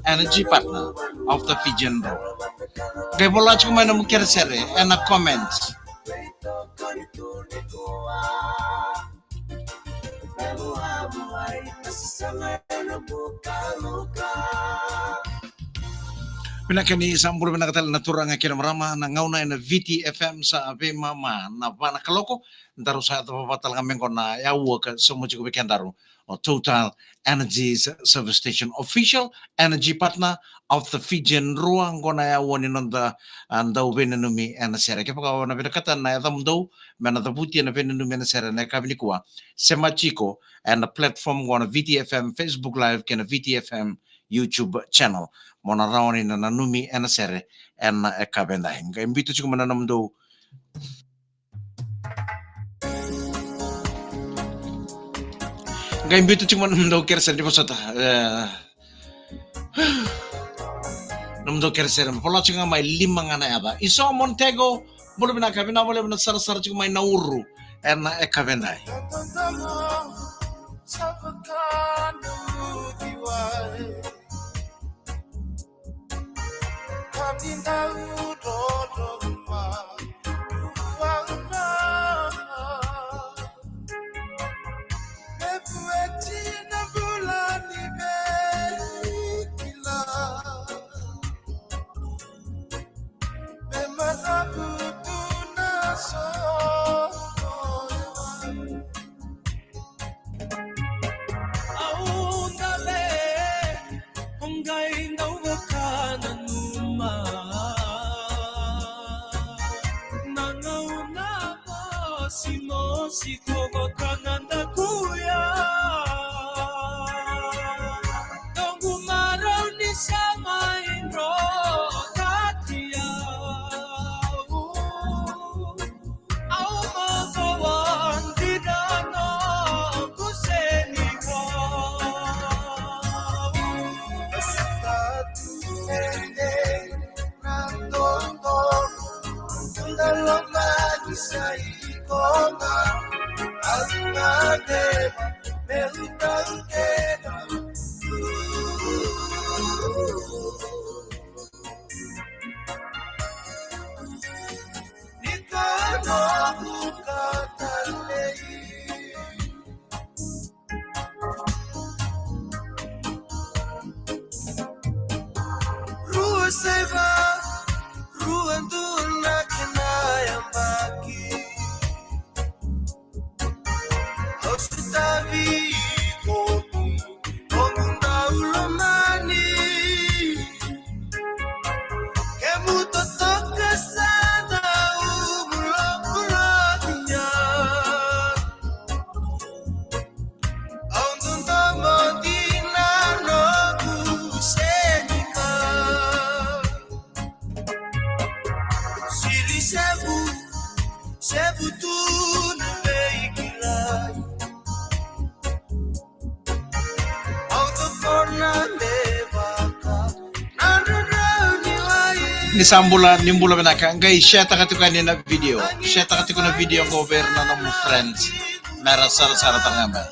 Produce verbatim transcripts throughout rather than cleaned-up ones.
Energy Partner of the Fijian Road. Qai vola tiko mai na nomu kerekere ena comments. Vinaka, ni sa bula vinaka tale na turaga kei na marama. Na gauna ena V T F M sa veimama na va na kaloko. Daru sa yacova vata tale ga mai qo na aua ka sauma tiko vei kedaru o Total Energies Service Station Official Energy Partner of the Fijian Road. Qo na aua ni noda, a, dau veinanumi ena sere. Kevaka o na vinakata na yacamudou me na cavuti ena veinanumi ena sere ena yakavi nikua, sema tiko ena platform qo na V T F M Facebook Live kei na V T F M YouTube channel. Mo na rawa ni na nanumi ena sere ena yakavi edai. Qai biuta tiko mai na nomudou Qai biuta tiko mai na nomudou kerekere, ni vosota. E, nomudou kerekere, vola tiko ga mai lima ga na yaca. Iso Montego, bula vinaka, vinaka vakalevu na sarasara tiko mai Nauru ena yakavi edai. Au dale, o qai dau vakananuma. Na gauna mosimosi ko vakanadakuya. Noqu marau ni sa mai drokati au. Rua saiva, rua dua na kena yabaki. Au sotavi iko, noqu dau lomani. Kemu totoka sa dau mulomulotiya. Au dodomo dina noqu senika. Sili sevu, sevu tu na veikilai. Au tokona me vaka na draudrau ni wai. Ni sa bula, ni bula vinaka. Qai share-taka tiko yani na video. Share-taka tiko na video qo vei ira na nomu friends. Mera sarasara tale ga mai.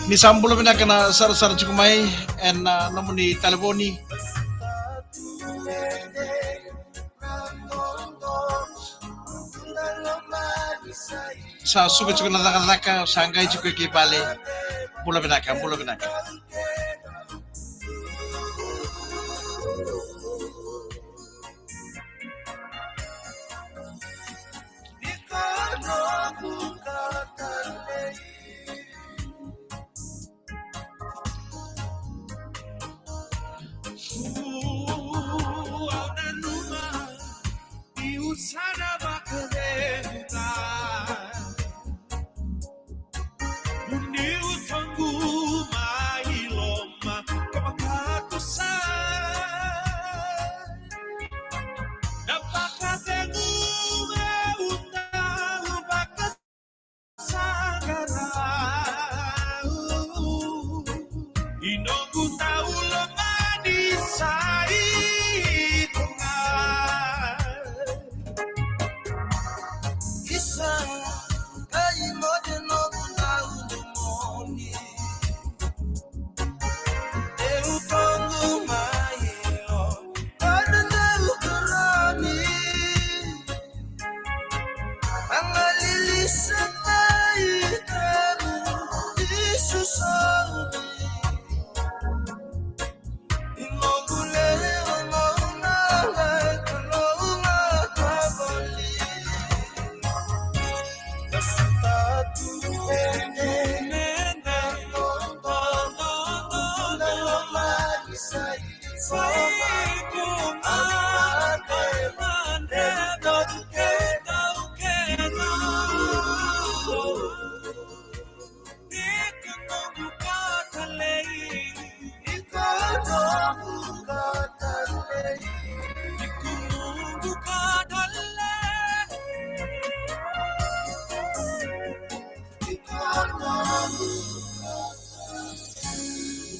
Ni sa bula vinaka na sarasara tiko mai ena, a, nomuni talevoni. Sa suka tiko na cakacaka, sa qai tiko i vale. Bula vinaka, bula vinaka.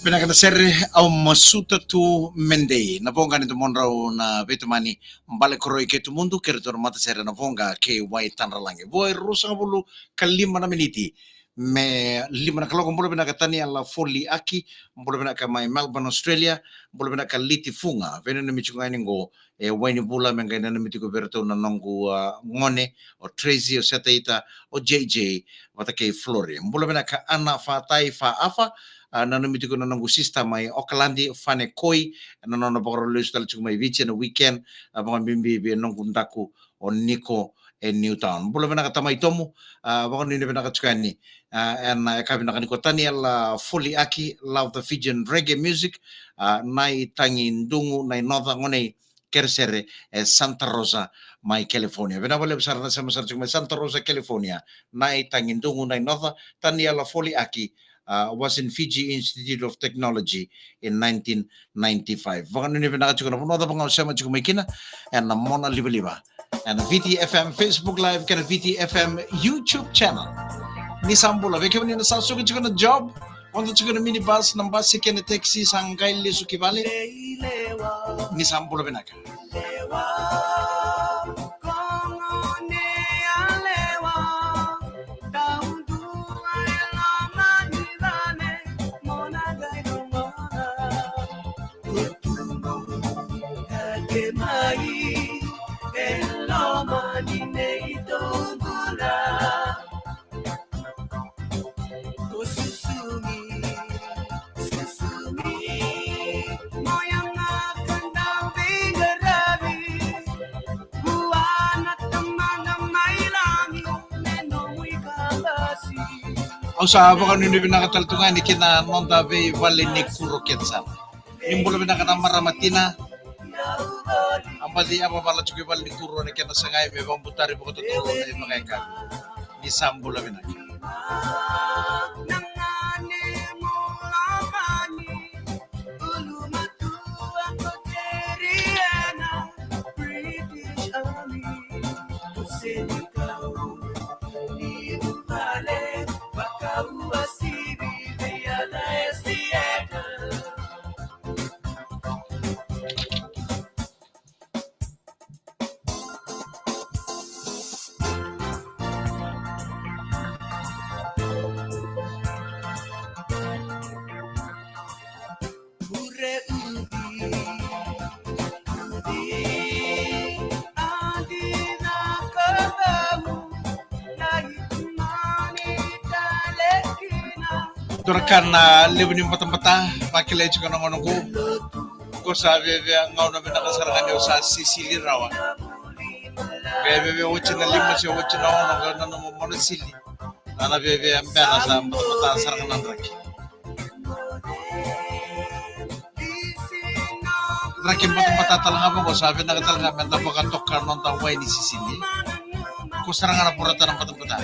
Vinaka na sere, au masuta tu me dei. Na voqa ni domodrau na veitamani Bale Koroi kei Tumudu, kei ratou na matasere na voqa kei Wai Tadralagi. Vo e ruasagavulu ka lima na miniti me lima na kaloko. Bula vinaka Taniela Foliaki, bula vinaka mai Melbourne, Australia, bula vinaka Liti Fuga, veinanumi tiko ga yani qo e Wainibula, me qai nanumi tiko vei ratou na noqu, a, gone, o Tracy, o Setaita, o J J, vata kei Flori. Bula vinaka Ana Fatai Faafa, a, nanumi tiko na noqu sista mai Okaladi, Fane Koi, na nona vakarau lesu tale tiko mai Viti ena weekend, a, vakabibi vei noqu daku o Niko e Newtown. Bula vinaka Tamai Tomu, a, vakanuinui vinaka tiko yani, a, ena, e, ka vinaka ni ko Taniela Foliaki, love the Fijian reggae music, a, Nai Tagi Dugu, Nai Noca, gone i Keresere, e Santa Rosa mai California. Vinaka vakalevu sara na sema sara tiko mai Santa Rosa, California. Nai Tagi Dugu, Nai Noca, Taniela Foliaki, a, was in Fiji Institute of Technology in nineteen ninety-five. Vakanuinui vinaka tiko na vanua cava ga o sema tiko mai kina, ena mona livaliva, ena V T F M Facebook Live kei na V T F M YouTube channel. Ni sa bula, vei kemuni na sa suka tiko na job, vodo tiko na minibus, na basi kei na taxi, sa qai lesu ki vale. Ni sa bula vinaka. Au sa vakanuinui vinaka tale tu ga yani ki na noda veivale ni kuro kece sara. Ni bula vinaka na marama Tina. A baci yavavala tiko i vale ni kuro ena kena sagai me vakabutari vakatotolo na ivakayakavi. Ni sa bula vinaka. Dua na ka na levu ni batabata, vakilai tiko na gauna qo. Ko sa viavia gauna vinaka sara ga ni o sa sisili rawa. Qai viavia oti na lima se oti na ono, qai nanuma mo na sili. Na na viavia bera sa batabata sara ga na draki. Draki batabata tale ga vaqo, sa vinaka tale ga me da vakatoka noda wai ni sisili. Ko sara ga na vorata na batabata.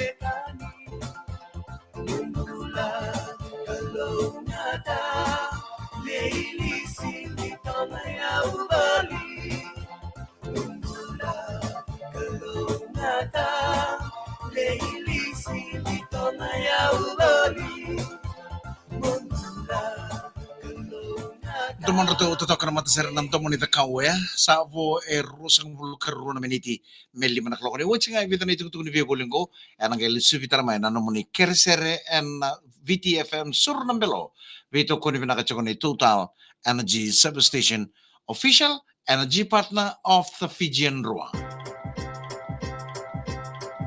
Domodratou totoka na matasere na Domo ni Cakau, e sa vo e ruasagavulu ka rua na miniti me lima na kaloko. Ni oti ga e vica na itukutuku ni veivoli qo, ena qai lesuvi tale mai na nomuni keresere ena V T F M Suru na Belo. Veitokoni vinaka tiko ni Total Energy Service Station, official energy partner of the Fijian Drua.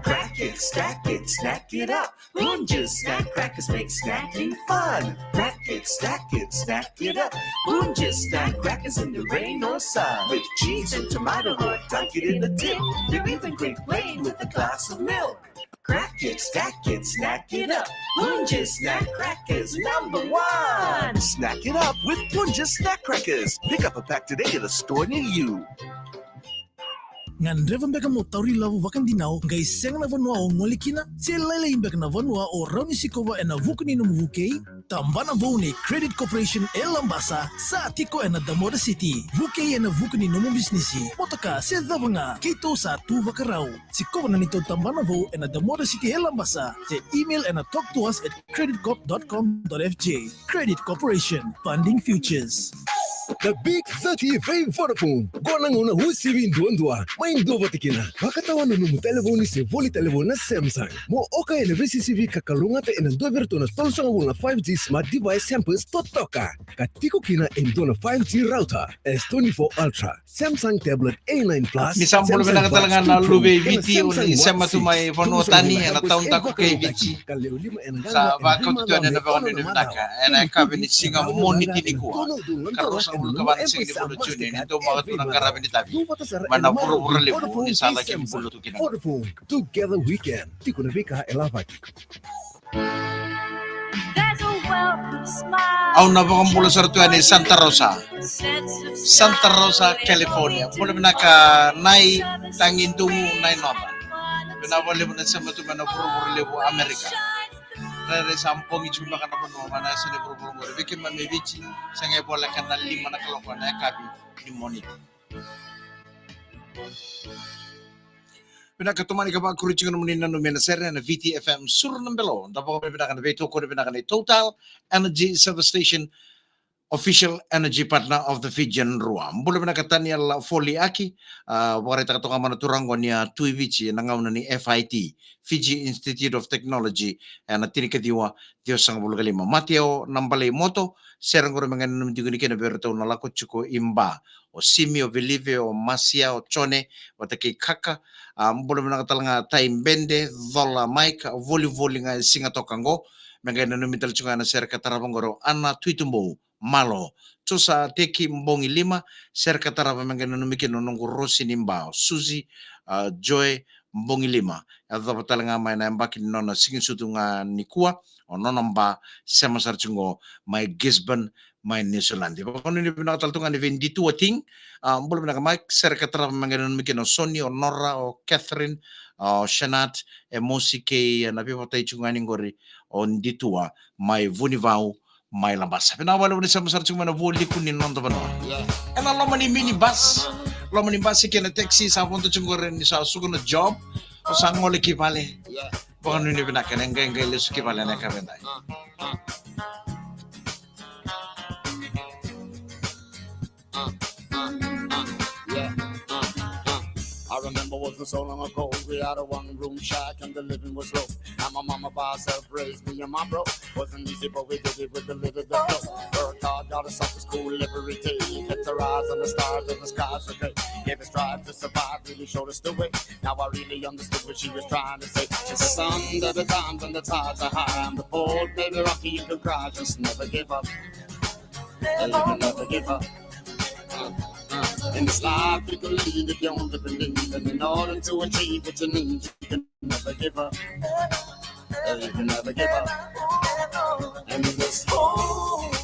Crack it, stack it, snack it up. Punjas snack crackers make snacking fun. Crack it, stack it, snack it up. Punjas snack crackers in the rain or sun. With cheese and tomato or dunk it in the dip. They're even great plain with a glass of milk. Crack it, stack it, snack it up. Punjas snack crackers number one. Snack it up with Punjas snack crackers. Pick up a pack today at a store near you. Gadreva beka mo tauri lavo vakadinau qai sega na vanua o gole kina? Se lailai beka na vanua o rawa ni sikova ena vuku ni nomu vukei? Tabana vou ni Credit Corporation e Labasa sa tiko ena Damoda City. Vukei ena vuku ni nomu bisinisi, motoka se cava ga, keitou sa tu vakarau. Sikova na neitou tabana vou ena Damoda City e Labasa se email ena talk to us at credit corp dot com dot f j. Credit Corporation, funding futures. The Big thirty vei Vodafone. Qo na gauna uasivi duadua. Mai duavata kina. Vakatawa na nomu talevoni se voli talevoni na Samsung. Mo oka ena veisisivi ka kalougata ena dua vei iratou na tolusagavulu na five G smart device hampers totoka. Ka tiko kina e dua na five G router, S twenty-four Ultra, Samsung tablet A nine Plus, ni sa bula vinaka tale ga na luve i Viti, o ni sema tu mai vanua tani ena tauni takoke i Viti. Sa vakauta tu yani na vakanuinui vinaka ena yakavi ni siga Moniti nikua, ka ruasagavulu ka va na siga ni vula o June, ni dau maka tu na qaravi ni tavi mai na vuravura levu ni sa laki bula tu kina. Vodafone, together we can. Tiko na veika e lavaki. Au na vakabula sara tu yani Santa Rosa, Santa Rosa, California. Bula vinaka Nai Tagidugu, Nai Noda. Vinaka vakalevu na sema tu mai na vuravura levu Amerika. Rairai sa bogi tu beka na vanua mai na yasa ni vuravura qori. Vei keimami e Viti, sa qai voleka na lima na kaloko na yakavi ni Moniti. Vinaka, tomani ka vakuri tiko nomuni nanumi ena sere ena Viti F M Suru na Belo. Da vakavinavinaka na veitokoni vinaka nei Total Energy Service Station, official energy partner of the Fijian Drua. Bula vinaka Taniela Foliaki, a, vakaraitaka toka mai na turaga ni a Tui Viti ena gauna ni F I T, Fiji Institute of Technology, ena tinikaciwa ciwasagavulu ka lima. Mateo Nabalei Moto, sere qori me qai nanumi tiko ni kina vei iratou na lako tiko i Ba. O Simi, o Vilive, o Masia, o Jone vata kei Kaka. A, bula vinaka tale ga Tai Bede, Cola Mike, volivoli ga e siga toka qo. Me qai nanumi tale tiko ga na sere ka tarava qori o Ana Tuitubou, Malo, Josa Teki, Bogi Lima, sere ka tarava me qai nanumi kina o noqu Rosi ni Ba, o Susi, a, Joe, Bogi Lima. E yacova tale ga mai na yabaki ni nona siganisutu ga nikua o nona ba, sema sara tiko qo mai Gisborne, mai Niusiladi. Vakanuinui vinaka tale tu ga ni vei Ditua Ting. A, bula vinaka Mike, sere ka tarava me qai nanumi kina o Soni, o Nora, o Catherine, o Shanat, e Mosi kei, e, na veivatai tiko ga ni qori o Ditua mai Vunivau, mai Labasa. Vinaka vakalevu ni sema sara tiko mai na vualiku ni noda vanua. Ena loma ni minibus, loma ni basi kei na taxi sa vodo tiko qori ni sa suka na job, o sa gole ki vale. Vakanuinui vinaka ena qai qai lesu ki vale ena yakavi edai. I remember wasn't so long ago, we had a one room shack and the living was low. And my mama by herself raised me and my bro. Wasn't easy, but we did it with a little bit of flow. Worked hard, got us off to school every day. Kept our eyes on the stars and the skies were gray. Gave us drive to survive, really showed us the way. Now I really understood what she was trying to say. She said, "Son, there be times when the tides are high and the boat may be rocky, you can cry, just never give up. Yeah, you can never give up." Uh, uh. In this life, you can lead if you only believe. And in order to achieve what you need, you can never give up. Yeah, you can never give up. And this hope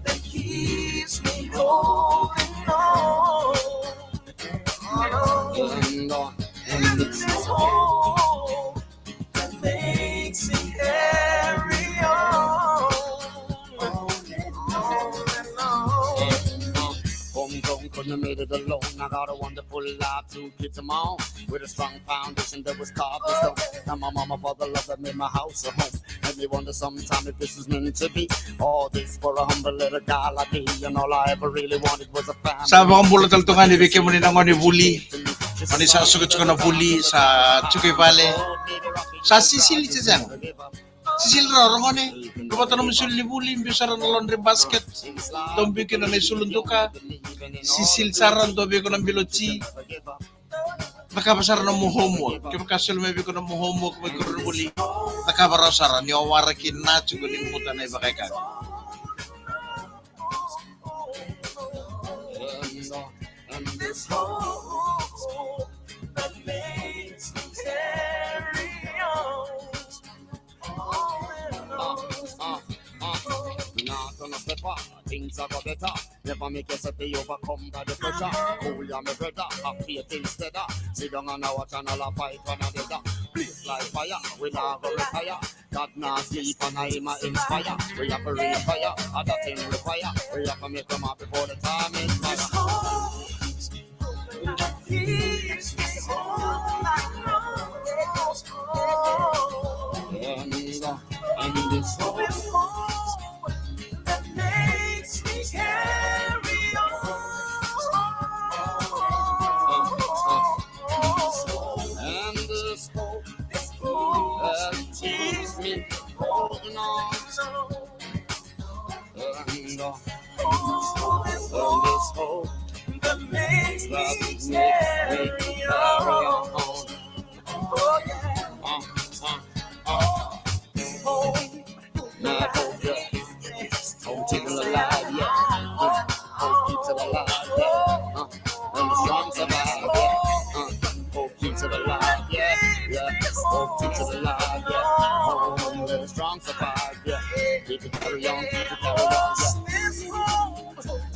that keeps me holding on. And, uh, and this hope that makes me carry on. Homegrown, couldn't have made it alone. I got a wonderful life to keep them on. With a strong foundation that was carved in stone. And my mama for the love that made my house a home. Made me wonder sometime if this was meant to be. All this for a humble little guy like me. And all I ever really wanted was a family. Sa vakabula tale tu ga ni vei kemuni na gone vuli. Oni sa suka tiko na vuli, sa tiko i vale. Sa sisili se sega. Sisili rawa, ragone. Luvata nomu isulu ni vuli, biu sara na laundry basket. Dou biu kina na isulu duka. Sisili sara, dou biu iko na bilo ti. Cakava sara nomu homework. Kevaka soli mai vei iko nomu homework mai koronivuli, cakava rawa sara ni o waraki na tiko ni buta na ivakayakavi. And this hope that makes me carry on. Uh, uh, uh. Not gonna step up, things are go better. Never make yourself be overcome by the pressure. Cool ya, my brother, have faith instead of sit down and watch another fight one another. Blaze like fire, we nah go retire. God nah sleep and him a inspire. We have to reach higher, other thing require. We have to make them up before the time expire. And, uh, and this hope that makes me carry on. And this hope that keeps me holding on. And, uh, and this hope that makes me carry on. Oh, yeah. Uh, uh, uh. Hope, my hope, yeah. Hope keeps alive, yeah. Uh, hope keeps it alive, yeah. Uh, and the strong survive, yeah. Uh, hope keeps it alive, yeah. Yeah. Hope keeps it alive, yeah. Oh, and the strong survive, yeah. Keep it carry on, keep it carry on, yeah.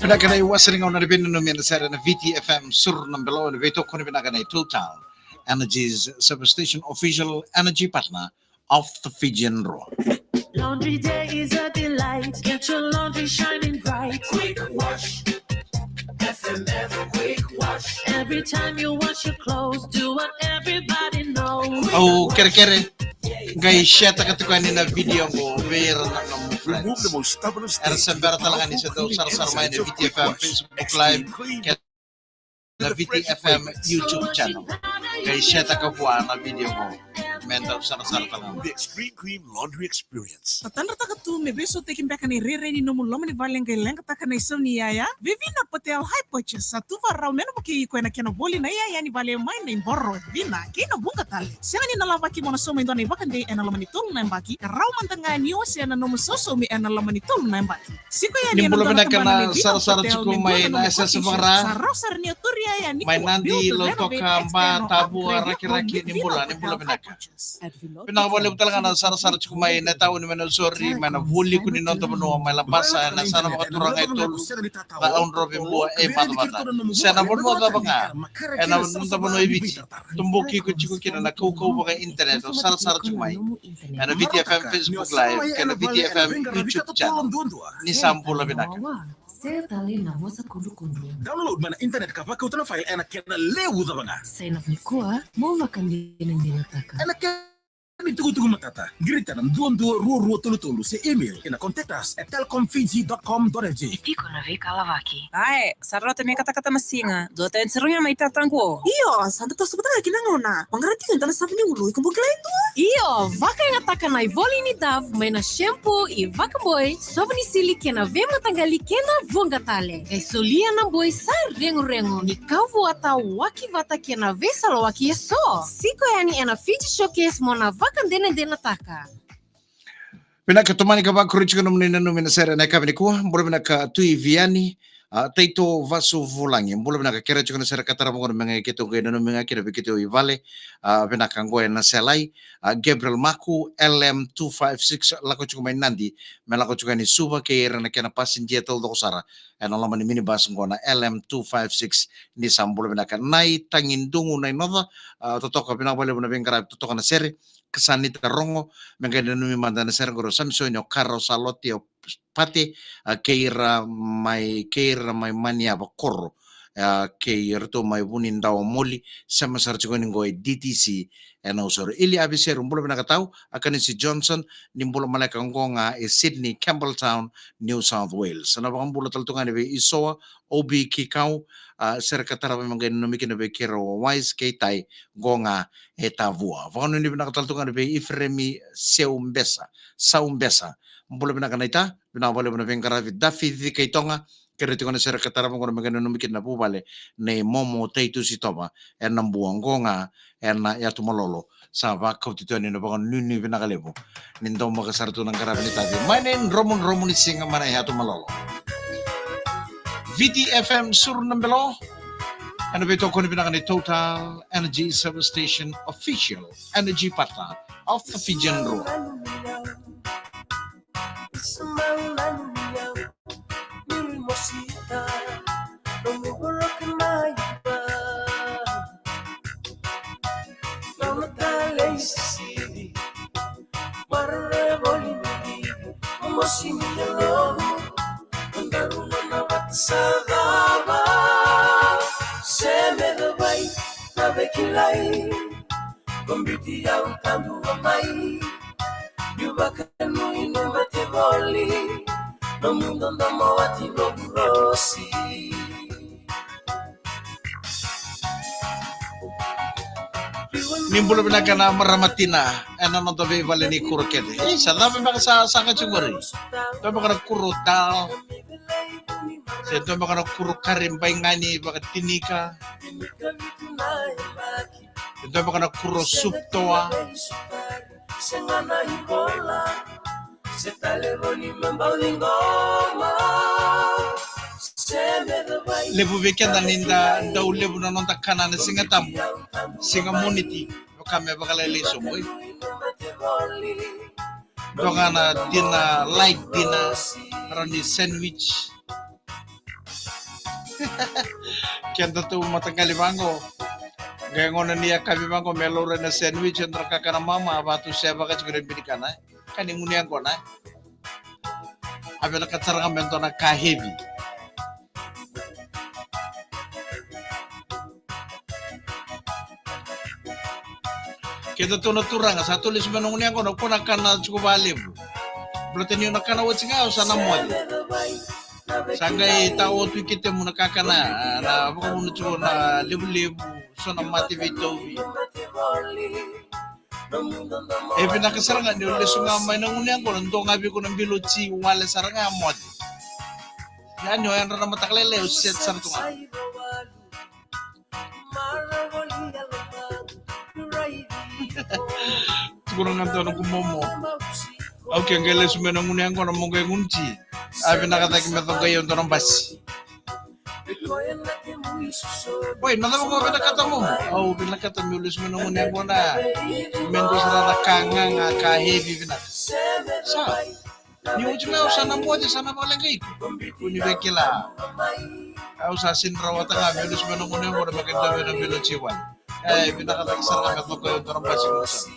Vinaka na iwase ni gauna ni veinanumi ena sere na Viti F M Suru na Belo, ena veitokoni vinaka nei Total Energies Service Station, official energy partner of the Fijian Drua. Laundry day is a delight. Get your laundry shining bright. Quick wash. F M F quick wash. Every time you wash your clothes, do what everybody knows. Au kerekere. Qai share-taka tiko yani na video qo vei ira na nomu friends. Era se bera tale ga ni se dau sarasara mai na Viti F M Facebook Live, kei na Viti F M YouTube channel. Qai share-taka vua na video qo. Me dau sarasara tale ga. The Extreme Clean Laundry Experience. Tatadrataka tu me veisautaki beka na irairai ni nomu loma ni vale, qai leqataka na isau ni yaya. Vivina Patel High Purchase, sa tu vakarau me na vukei iko ena kena voli na iyaya ni vale mai na iboro, vina kei na vuqa tale. Sega ni na lavaki mo na sauma e dua na ivakadei ena loma ni tolu na yabaki, ka rawa mada ga ni wasea na nomu sausaumi ena loma ni tolu na yabaki. Siko yani ena dua na tabana na Vina Hotel, me dua na nomu kokishi. Ni bula vinaka na sarasara tiko mai na S S Vara. Sa rawa sara ni a turi iyaya ni kua, build, renovate, expand, or upgrade your home with Vina Hotel High Purchase. Vinaka vakalevu tale ga na sarasara tiko mai na tauni mai na sori, mai na vualiku ni noda vanua, mai Labasa, ena yasana vakaturaga e tolu, na Audrove, Bua, e Matavata. Se na vanua cava ga ena noda vanua e Viti, toboki iko tiko kina na kaukauwa vaka internet, o sarasara tiko mai ena Viti F M Facebook Live kei na Viti F M YouTube channel. Ni sa bula vinaka. Share tale na vosa kudrukudru. Download mai na internet ka vakauta na file ena kena levu cava ga. Sign up nikua mo vakadinadinataka. Ena kena itukutuku matata, qirita na dua dua rua rua tolu tolu se email ena contact us at telcom fiji dot com dot F J. E tiko na veika lavaki. Ae, sa rauta me katakata na siga, dua tani saruga mai tata qo. Io, sa da toso vata ga kina gauna. Vaqara tiko e dua na sava ni ulu, iko bau kila e dua? Io, vakayagataka na ivoli ni Dove mai na shampoo, ivakaboi, sova ni sili kei na veimataqali kei na vuqa tale. Qai solia na boi sa reguregu ni ka vuata, waki vata kei na veisalawaki eso. Siko yani ena Fiji Showcase mo na vakadinadinataka. Vinaka, tomani ka vakuri tiko nomuni nanumi na sere ena yakavi nikua. Bula vinaka Tui Viani, a, Taito Vasu Vulagi. Bula vinaka, kerea tiko na sere ka tarava qo me qai keitou qai nanumi ga kina vei keitou i vale. A, vinaka qo ena Selai. A, Gabriel Maku, L M two five six, lako tiko mai Nadi me lako tiko yani Suva kei ira na kena passenger taucoko sara ena loma ni minibus qo na L M two five six. Ni sa bula vinaka. Nai Tagidugu, Nai Noca, a, totoka, vinaka vakalevu na veiqaravi, totoka na sere. Ka sa ni tarogo, me qai nanumi mada na sere qori o Samisoni, o Kara, o Salote, o Pate, a, kei ira mai, kei ira mai Maniava Koro, a, kei iratou mai Vunidawa Moli, sema sara tiko ni qo e D T C ena Nausori. Ili Aviseru, bula vinaka tau, a, Kanisi Johnson, ni bula maleka qo ga e Sydney, Campbelltown, New South Wales. Na vakabula tale tu ga ni vei Isoa, O B Kikau, a, sere ka tarava me qai nanumi kina vei keirau o Wise kei Tai, qo ga e Tavua. Vakanuinui vinaka tale tu ga ni vei Iferemi Seu Besa, Sau Besa. Bula vinaka naita, vinaka vakalevu na veiqaravi. Dafici Kaitoga, kerea tiko na sere ka tarava qo me qai nanumi kina na vuvale nei Momo Taitusi Tova ena Bua, qo ga ena yatu Malolo. Sa vakauti tu yani na vakanuinui vinaka levu ni daumaka sara tu na qaravi ni tavi mai na idromudromu ni siga mai na yatu Malolo. Viti F M Suru na Belo, ena veitokoni vinaka ni Total Energy Service Station, official energy partner of the Fijian Drua. Mosi ni yalo, na daru na vata sa cava, se me cavai na vekilai. Ko biti au tabu a mai, yu vakanuinui mate voli, no mundo domo wati vokurosi. Ni bula vinaka na marama tina ena noda veivale ni kuro kece. Ei, sa cava beka sa saga tiko qori? Dua beka na kuro dal. Se dua beka na kuro kari baigani vakatinika. Se dua beka na kuro supu toa. Levu vei keda ni da dau levu na noda kana na Siga Tabu, Siga Moniti, vaka me vakalailai sobu, e. Dua ga na dina, light dina, rawa ni sandwich. Keda tou mataqali vaqo, qai gauna ni yakavi vaqo me laurai na sandwich, e dua na kakana mama, a vatu sevaka tiko na binikana, e. Ka ni gunu yaqona, e. A vinakata sara ga me dua na ka heavy. Keda tou na turaga, sa tou lesu mai na gunu yaqona, o koya na kana tiko valevu. Baleta niu na kana oti ga, au sa na moce. Sa qai tawa tu i ketemu na kakana, na vakavuna tiko na levulevu, so na mate veitauvi. E vinaka sara ga niu lesu ga mai na gunu yaqona, dua ga vei iko na bilo ti wale sara ga, moce. Ia niu yadra na mataka lailai, au set sara tu ga. Tukuna ga dua noqu momo. Au ke qai lesu mai na gunu yaqona mo qai gunu ti. A vinaka cake me coqai au dua na basi. Oi, na cava ko vinakata momo? Au vinakata meu lesu mai na gunu yaqona me dua sara na ka gaga, ka heavy vinaka. Sa. Ni oti ga au sa na moce, sa na vakaleqai iko. Ko ni via kila. Au sa sega ni rawata ga meu lesu mai na gunu yaqona me qai dua vei na bilo ti wale. E vinaka cake sara ga me coqai au dua na basi.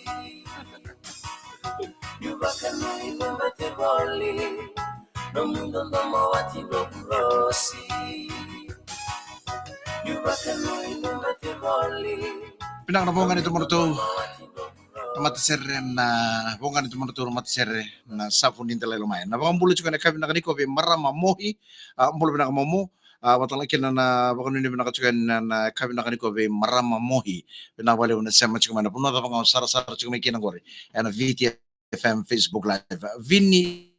Vinaka na voqa ni tomanatou na matasere, na voqa ni tomanatou na matasere, na Savu ni Delai Lomai. Na vakabula tiko ena yakavi vinaka nikua vei marama Mohi, a, bula vinaka momo, a, vata tale kina na vakanuinui vinaka tiko ena, na yakavi vinaka nikua vei marama Mohi. Vinaka vakalevu na sema tiko mai na vanua cava ga o sarasara tiko mai kina qori ena V T F M Facebook Live. Vini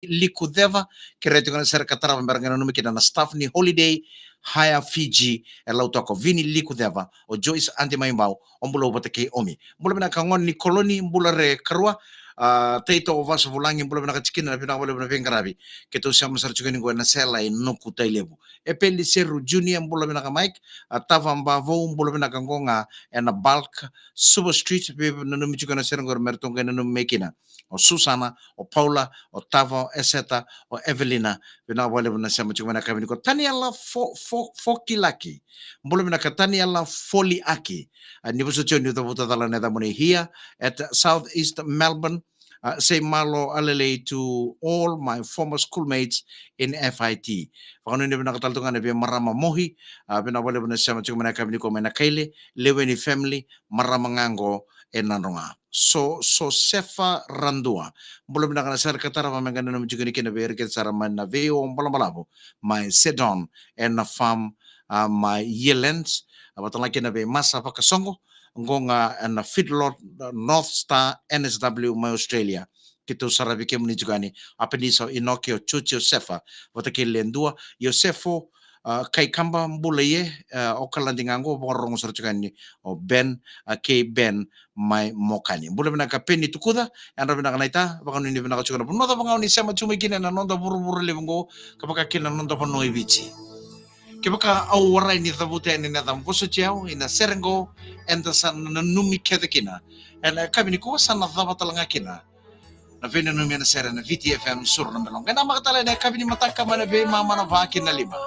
Likuceva, kerea tiko na sere ka tarava me ra qai nanumi kina na staff ni Holiday Hire Fiji e Lautoka. Vini Likuceva, o Joyce Adi Maibau, o Bulou vata kei Omi. Bula vinaka gone ni Koloni, bula re karua, a, Taito o Vasu Vulagi, bula vinaka tikina, na vinaka vakalevu na veiqaravi. Keitou sema sara tiko ni qo ena sela i Nuku Tailevu. Epeli Seru Junior, bula vinaka Mike, a, Tava Bavou, bula vinaka qo ga ena Bulk Super Street, veinanumi tiko na sere qori me ratou qai nanumi mai kina. O Susana, o Paula, o Tava, o Eseta, o Evelina, vinaka vakalevu na sema tiko mai na yakavi nikua. Taniela Fo-, Fo-, Fokilaki. Bula vinaka Taniela Foliaki. A, ni vosoti au niu cavuta cala na yacamuni. Here at South East Melbourne. A, say malo a lelei to all my former schoolmates in F I T. Vakanuinui vinaka tale tu ga na vei marama Mohi. A, vinaka vakalevu na sema tiko mai na yakavi nikua mai na Kaile, Leweni family, marama ga qo e Nadroga. So, Sosefa Radua. Bula vinaka na sere ka tarava me qai nanumi tiko ni kina vei ira kece sara mai na vei o balabalavu mai Sedon ena farm, a, mai Yearlands. A, vata tale kina vei Masa Vakasoqo, qo ga ena feedlot, a, North Star N S W mai Australia. Keitou saravi kemuni tiko yani, Apenisa, o Inoke, o Joji, o Sefa, vata kei Ledua, Iosefo, a, Kaikaba, bula ie, a, o Kaladi ga qo, vakarorogo sara tiko yani o Ben, a, kei Ben mai Mokani. Bula vinaka Peni Tukuca, yadra vinaka naita, vakanuinui vinaka tiko na vanua cava ga o ni sema tiko mai kina ena noda vuravura levu qo, ka vaka kina na noda vanua i Viti. Kevaka au warai ni cavuta yani na yacam, vosoti au ina sere qo, eda sa na nanumi kece kina. Ena yakavi nikua sa na cava tale ga kina na veinanumi ena sere na V T F M Suru na Belo. Qai namaka tale ena yakavi ni mataka mai na veimama na va ki na lima.